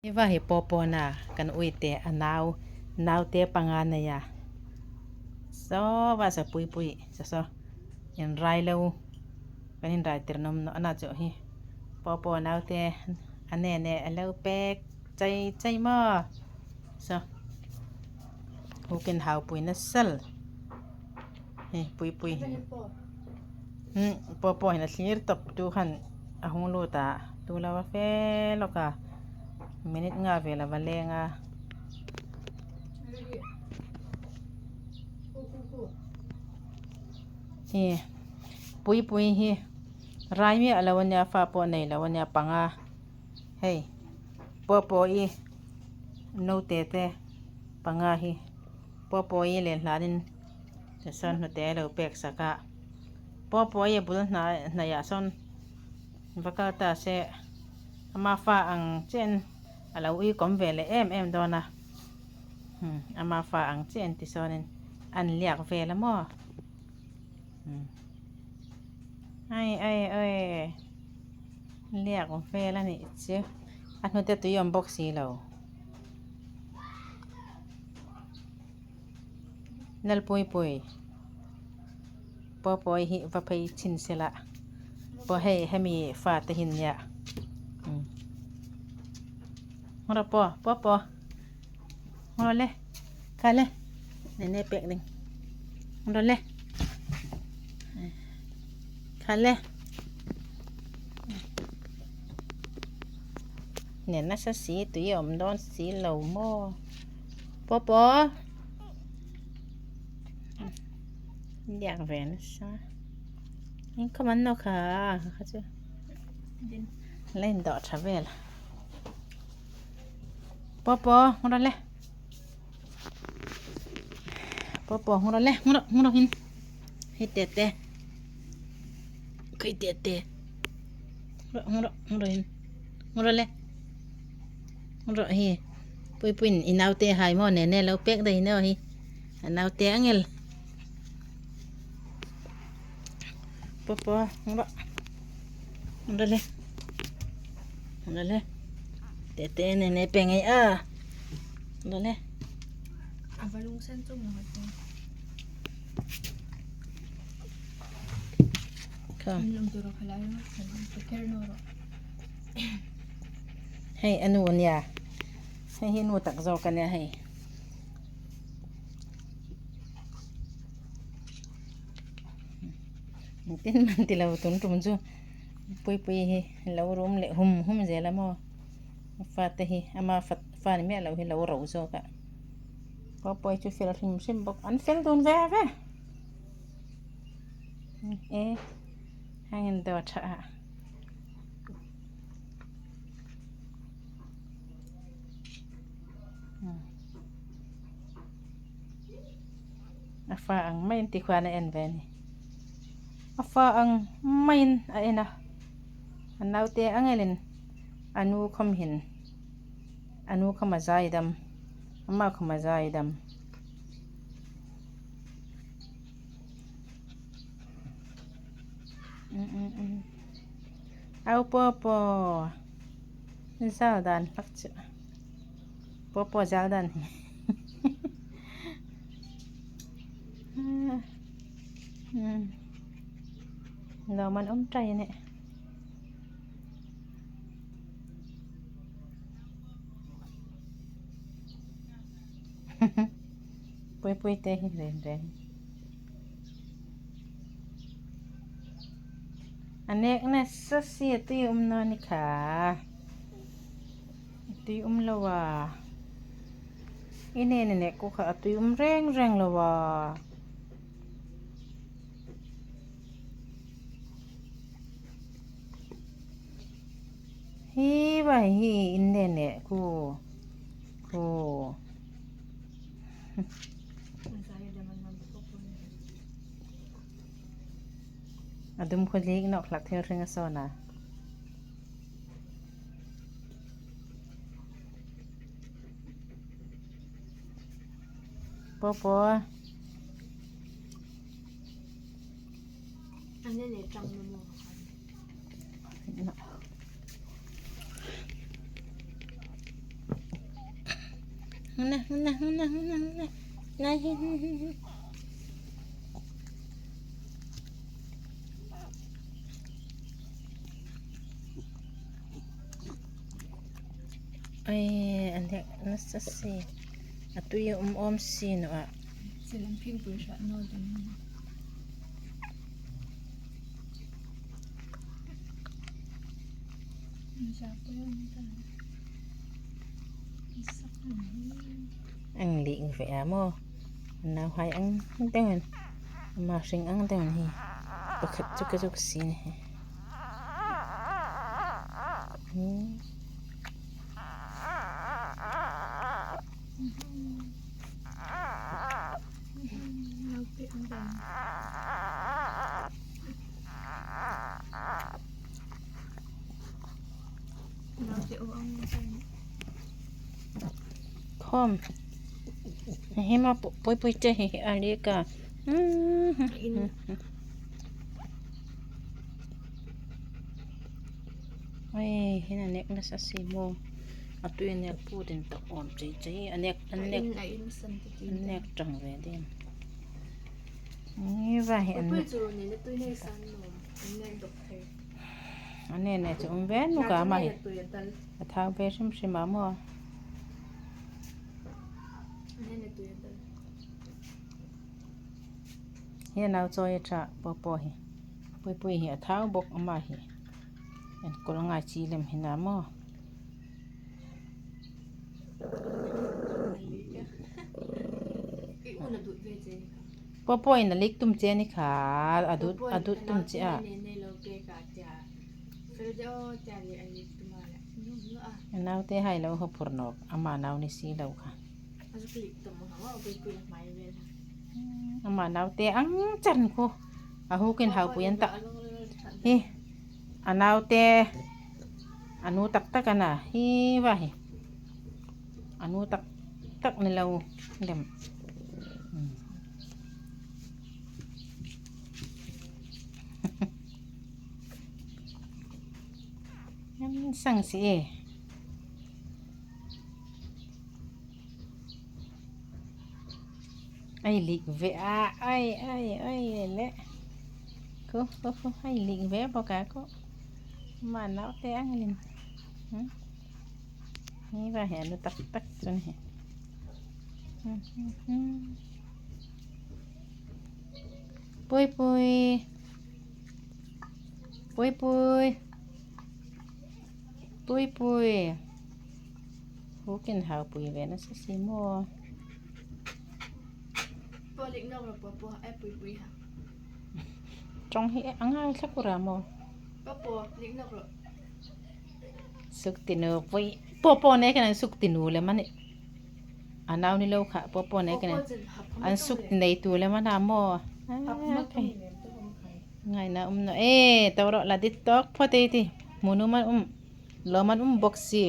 Iva hi pawh pawna kan uite a nau naute panga nei a saw va sa pui pui sa saw in rai lo kan in rai tir nawm nawh na chu hi pawh pawh naute a ne ne a lo pek chei chei maw saw hukin hau pui nasa hei pui pui pawh pawh hian a thlir tawp tu khan a hung lut a tu lo a fe lawk a minute nga vel a va leng a. Hi pui pui hi rai miah lo ania fa pawh nei lo ania panga hei pawh pawh hi naute te panga hi pawh pawh hi len hlanin tichuan hnute a lo pek sak a pawh pawh hi a bul hnaih ah sawn va kal ta se ama fa ang chiahin a lo ui kawm ve leh em em dawn a umm ama fa ang chiahin tichuanin an liak vel a maw umm ai ai ai liak vel a nih chu a hnute tui awm bawk si lo. Lalpuipui pawpawi hi va phei chhin sela pawh hei hemi fa te hi nia rawh pawh pawpaw rawh le kha le nene pek ding rawh le kha le nen nasa si tui a awm dawn si lo maw. Pawpaw liak ve nasa engkawm an nawk ha kha chu la in dawh tha vel pawpaw hmu rawh le pawpaw hmu rawh le hmu rawh hmu rawh hin hei te te khawi te te hmu rawh hmu rawh hmu rawh hin hmu rawh le. Rawh hi puipuiin i naute hai maw nene lo pek daih nia hi a naute angel pawpaw rawh rawh le rawh le tete nene pe ngei a rawh le Hei a nu ania hei hi nu tak zawk ania hei engtin man tilo tun tum chu puipui hi lo rum leh hum hum zel a maw fate hi ama fa ni miah lo hi lo ro zawk a pawpawi chu fel hrim hrim bawk an fel dun ve ve e heng in dawr tha ah. A fa ang maiin tikhuan a en ve a ni a fa ang maiin a en a a naute angelin a nu khawmhin a nu khawm a zai dam ama khawm a zai dam. Au paw paw zal dan hlak chu paw paw zal dan hi lawm an awm tai a ni pui pui te hi reng reng. A nek nasa si a tui awm na ni kha a tui awm lo a i nen a nek ku kha a tui awm reng reng lo a hi vai hi in nen leh ku ku. A dum khaw lik nawk hlak thil hring a sawn a. Popo. na na na na na hi Ai an hek nasa si a tui a awm awm si no ah. Ang ling ve a maw nau hai ang deuh in ama hring ang deuh in hi pakhat chu ka zuk si ni hi. Khawm hei ma pui pui te hi a lek a hei hian a nek nasa si maw a tui a nek put in tak awm chei chei a nek a nek a nek tang ve deuh ni va hi an a ne ne chu awm ve nuk a amah hi a thau ve hrim hrim a maw. He nau chawi a tha pawh pawh hi pui pui hi a thau bawk amah hi enkawl ngai chi lem hi na maw. Pawh pawh in a lik tum che ni kha a dut a dut tum che a. A naute hai lo haw phur nawk amah nau ni si lo kha. Amah naute ang chan khu a hukin haupui an tak hi a naute a nu tak tak a na hi va hi a nu tak tak ni lo lem. Sang si e. Ai lik ve a ai ai ai le khu khu khu ai lik ve bawk a khu mà nau te ang lin ni va he nu tak tak chu ni pui pui pui pui pui pui Hukin hau pui ve nasa si maw. Tawng hi a ngai thla kur a maw. Suk tinu pui pawh pawh nei khan an suk tinu lem a ni. A nau ni lo kha pawh pawh nei khan an suk nei tu lem a na maw. Ngaina um no e to rawh la dit tawk phawt ei ti hmuhnawm an um lawm an um bawk si.